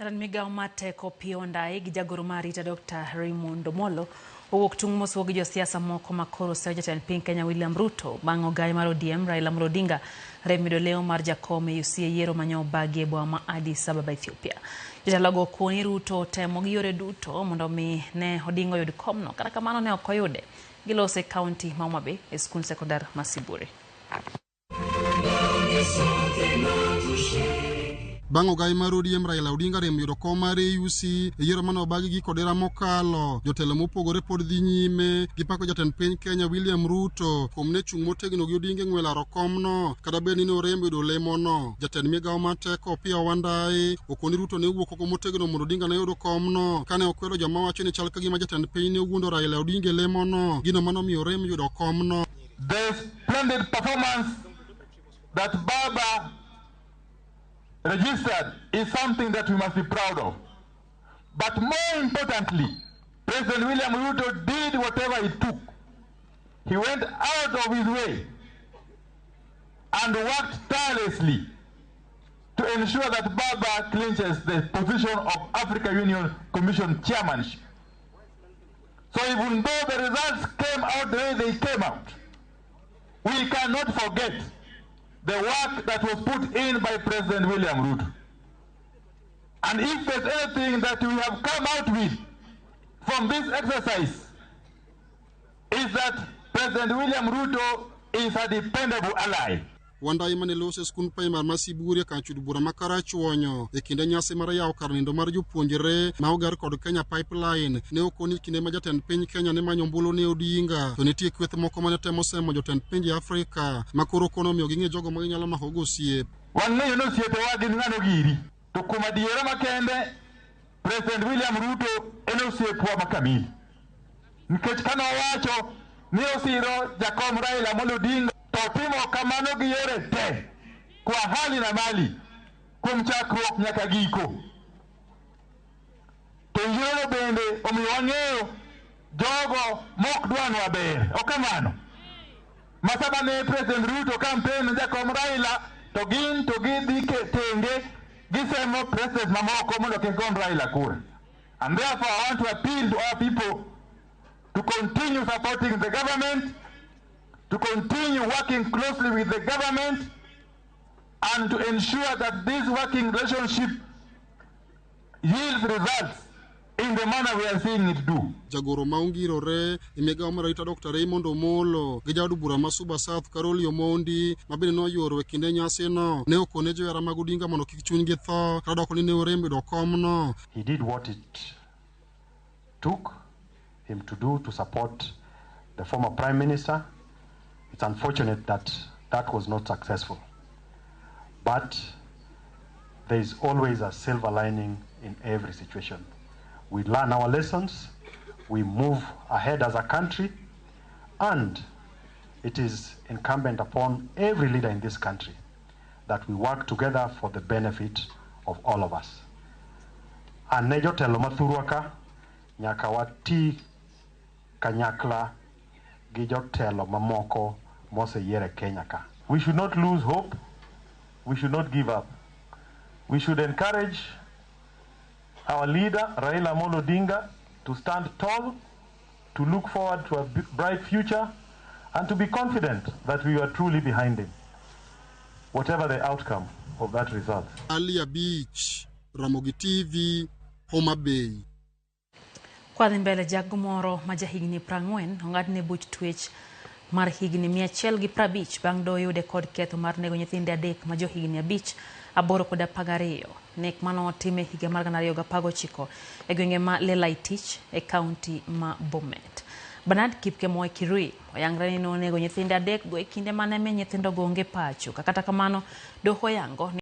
Jatend migao mar teko Opiyo Wandayi gi jagoro mar arita Dr. Raymond Omollo owuok tung' mosuo gi josiasa moko ma koro seyo jatend piny Kenya William Ruto bang' ogai mar ODM Raila Amolo Odinga rem yudo leo mar jakom e UC e yiero manyo obagi e boma ma Addis Ababa, Ethiopia. Jotelogo okoni Ruto otemo gi yore duto mondo mi ne Odinga oyud komno, kata kamano ne ok oyude. Gilose e kaunti ma Homa Bay e skund sekondar ma Siburi. Bang' ogai mar ODM Raila Odinga rem yudo kom mar AUC e yiero mane obagi gi kodera mokalo, jotelo mopogore pod dhi nyime gi pako jatend piny Kenya William Ruto kuom ne chung' motegno gi Odinga e ng'we laro komno kata bed ni ne orem yudo lemono. Jatend migawo mar teko Opiyo Wandayi okoni Ruto ne owuok oko motegno mondo Odinga ne yudo komno kane okwedo joma wacho ni chal ka gima jatend piny ne owuondo Raila Odinga e lemono, gino mane omiyo orem yudo komno. The splendid performance that Baba registered is something that we must be proud of. But more importantly, President William Ruto did whatever it took. He went out of his way and worked tirelessly to ensure that Baba clinches the position of Africa Union Commission chairmanship. So even though the results came out the way they came out, we cannot forget the work that was put in by President William Ruto. And if there's anything that we have come out with from this exercise, is that President William Ruto is a dependable ally. Wandayi mane loso e skund primar ma Siburi e kar chud bura ma Karachuonyo e kinde nyasi mar yawo kar nindo mar jopuonjre ma oger kod Kenya Pipeline ne okoni kinde ma jatend piny Kenya ne manyo ombulu ne Odinga to nitie kweth moko mane temo semo jotend pinje Afrika ma koro kono omiyo ging'e jogo ma ginyalo mako go osiep. Wang'eyo ni osiepewa gin ng'ano giri, to kuom adiera makende President William Ruto en osiepwa ma kamili. Nikech kane owacho ni osiro jakom Raila Amolo Odinga to otimo kamano gi yore te kwa hali na mali kuom chakruok nyaka giko. To yiero bende omiyo wang'eyo jogo mok dwanwa ber, ok kamano? Ma sama ne President Ruto campaign ne jakom Raila to gin to gidhi tenge gisemo president mamoko mondo kik gond Raila kura. And therefore I want to appeal to our people to continue supporting the government, to continue working closely with the government, and to ensure that this working relationship yields results in the manner we are seeing it do. Jagoro ma ongirore e migawo mar arita Dr. Raymond Omollo gi jaod bura ma Suba South Caroli Omondi ma bende noyuoro e kinde nyasino ne okone johera mag Odinga mondo kik chunygi tho kata doko ni ne orem yudo komno. He did what it took him to do to support the former Prime Minister. It's unfortunate that that was not successful. But there is always a silver lining in every situation. We learn our lessons, we move ahead as a country, and it is incumbent upon every leader in this country that we work together for the benefit of all of us. An ne jotelo mathurwa ka, nyaka wati kanyakla gi jotelo mamoko moseyier e Kenya ka. We should not lose hope. We should not give up. We should encourage our leader, Raila Amolo Odinga, to stand tall, to look forward to a bright future, and to be confident that we are truly behind him, whatever the outcome of that result. Ali Abich, Ramogi TV, Homa Bay. Kwadhi mbele, jago moro ma jahigni 40 ong'adne buch twech mar higni 150 bang' doyo yude kod ketho mar nego nyithinde 3 ma johigni 5, 8 kod 12. Nek mane otim e higa mar 2019 e gwenge ma Lelaitich e kaunti ma Bomet. Bernard Kipkemoi Kirui oyangre ni nonego nyithinde 3 go e kinde mane min nyithindogo onge pacho. Kata kamano, doho oyango ni